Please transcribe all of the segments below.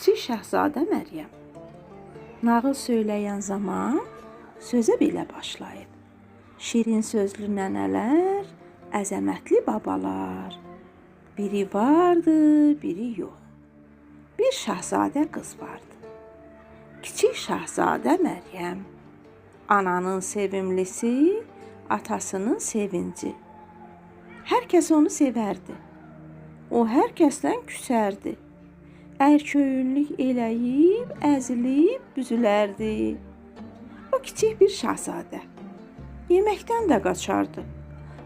Kiçik Şahzadə Məryəm. Nağıl söyləyən zaman sözə belə başlayıb. Şirin sözlü nənələr, əzəmətli babalar. Biri vardı, biri yox. Bir şahzadə qız vardı. Kiçik Şahzadə Məryəm. Ananın sevimlisi, atasının sevinci. Hər kəs onu sevərdi. O hər kəsdən küsərdi. Ərköyünlük eləyib, əzilib, büzülərdi. O kiçik bir şahzadə. Yeməkdən də qaçardı.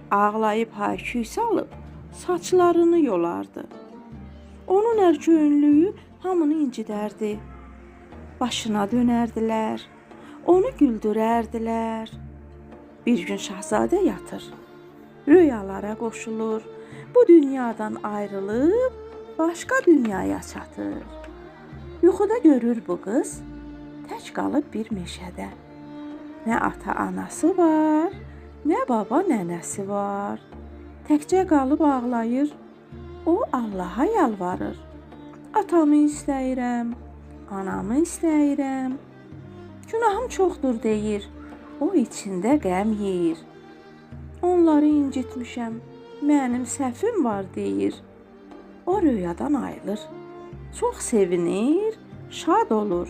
Ağlayıb hay-küy salıb saçlarını yolardı. Onun ərköyünlüyü hamını incidərdi. Başına dönərdilər. Onu güldürərdilər. Bir gün şahzadə yatır. Röyalara qoşulur. Bu dünyadan ayrılıb başqa dünyaya çatır. Yuxuda görür bu qız tək qalıb bir meşədə. Nə ata-anası var, nə baba nənəsi var. Təkcə qalıb ağlayır. O Allaha yalvarır. Atamı istəyirəm, anamı istəyirəm. Günahım çoxdur deyir. O içində qəm yeyir. Onları incitmişəm. Mənim səhvim var deyir. O röyadan ayılır. Çox sevinir, şad olur.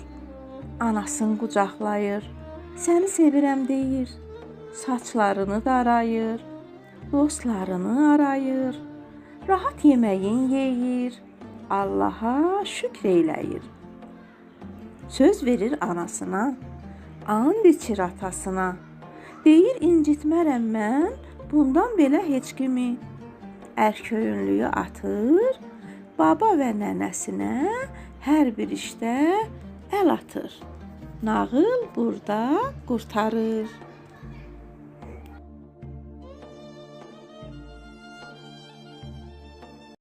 Anasını qucaqlayır. Səni sevirəm deyir. Saçlarını darayır. Dostlarını arayır. Rahat yeməyin yeyir. Allaha şükr eyləyir. Söz verir anasına, and içir atasına. Deyir incitmərəm mən bundan belə heç kimi. Ərköyünlüyü atır, baba və nənəsinə hər bir işdə əl atır. Nağıl burada qurtarır.